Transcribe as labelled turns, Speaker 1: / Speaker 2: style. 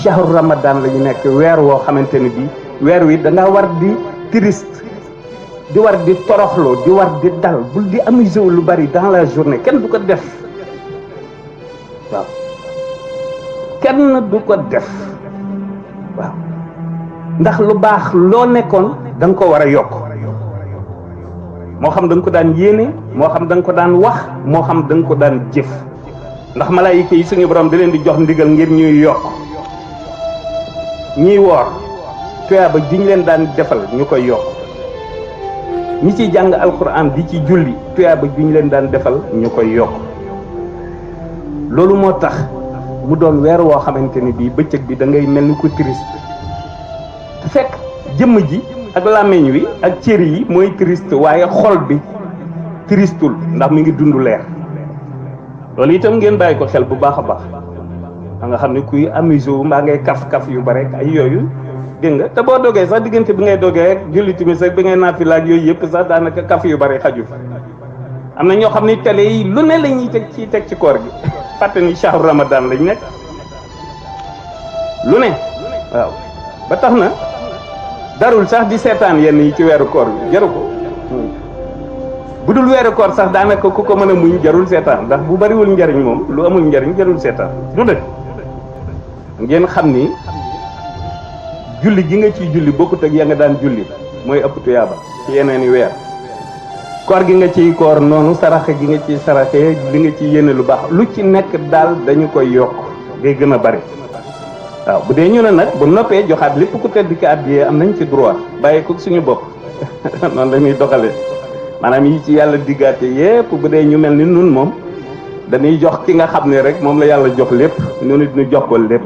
Speaker 1: shahru ramadan la ñu nekk weer woo xamante ni bii weer wi da nga war di triste di war di toroxloo di war di dal bul di amusé wu lu bari dans la journée kenn du ko def waaw kenn du ko def waaw ndax lu baax loo nekkoon da nga ko war a yokk moo xam da nga ko daan yéene moo xam da nga ko daan wax moo xam da nga ko daan jëf ndax malaayika yi suñu borom da leen di jox ndigal ngir ñuy yokk ñiy woor tuyaaba juñ leen daan defal ñu koy yokk ñi ciy jàng alquran di ci julli tuyaaba juñ leen daan defal ñu koy yokk loolu moo tax mu doon weer woo xamante ni bii bëccëg bi da ngay mel ni ko triste te fekk jëmm ji ak làmmiñ wi ak cër yi mooy triste waaye xol bi tristul ndax mi ngi dund leer loolu itam ngeen bàyyi ko xel bu baax a baax da nga xam ne kuy amusé wu mbaa ngay kaf yu bare ay yooyu dégg nga te boo dogee sax diggante bi ngay dogee rek julli timis rek bi ngay naafila ak yooyu yëpp sax daanaka kaf yu bare xaju am na ñoo xam ne télé yi lu ne la ñuy teg ci koor gi fàtte ni shahru ramadan lañ nekk lu ne waaw ba tax na darul sax di seetaan yenn yi ci weeru koor bi jaru ko bu dul weeru koor sax daanaka ku ko mën a muñ jarul seetaan ndax bu bariwul njariñ moom lu amul njariñ jarul seetaan du dëgg ngeen xam ni julli gi nga ciy julli bokkut ak ya nga daan julli mooy ëpp tuyaaba ci yeneen i weer koor gi nga ciy koor noonu saraxe gi nga ciy saraxe li nga ciy yéene lu baax lu ci nekk daal dañu koy yokk day gën a bari waaw bu dee ñu ne nag bu noppee joxaat lépp ku tedd ki àddiyee am nañ ci droit bàyyi ko suñu bopp noonu dañuy doxalee maanaam yi ci yàlla diggaate yépp bu dee ñu mel ni nun moom dañuy jox ki nga xam ne rek moom la yàlla jox lépp ñu nit ñu jox ko lépp